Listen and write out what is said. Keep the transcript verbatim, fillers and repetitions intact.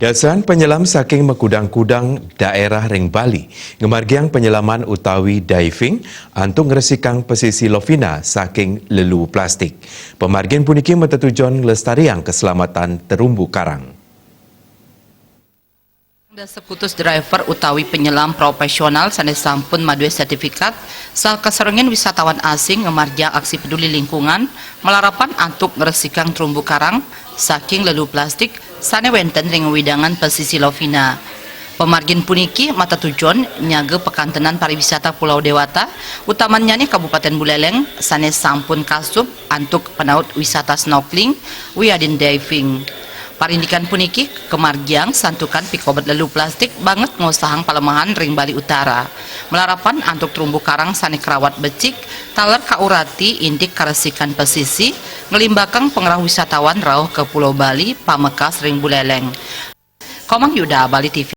Esan penyelam saking makudang-kudang daerah ring Bali ngamargiang penyelaman utawi diving antuk ngresikang pesisi Lovina saking lelu plastik. Pamargin puniki matetujon nglestariang keselamatan terumbu karang. Dasa kutus driver utawi penyelam profesional sane sampun madue sertifikat, saha kasarengin wisatawan asing ngamargiang aksi peduli lingkungan, malarapan antuk ngresikang terumbu karang saking lelu plastik sane wenten ring wewidangan pesisi Lovina. Pamargin puniki matetujon nyaga pakantenan pariwisata Pulau Dewata, utamannyane Kabupaten Buleleng, sane sampun kasub antuk panaut wisata snorkeling wiadin diving. Parindikan puniki kamargiang santukan pikobet lelu plastik banget ngosahang palemahan ring Bali Utara. Malarapan antuk terumbu karang sane kerawat becik, taler kaurati indik karesikan pesisi, nglimbakang pangrauh wisatawan rauh ka Pulau Bali, pamekas ring Buleleng. Komang Yuda, Bali T V.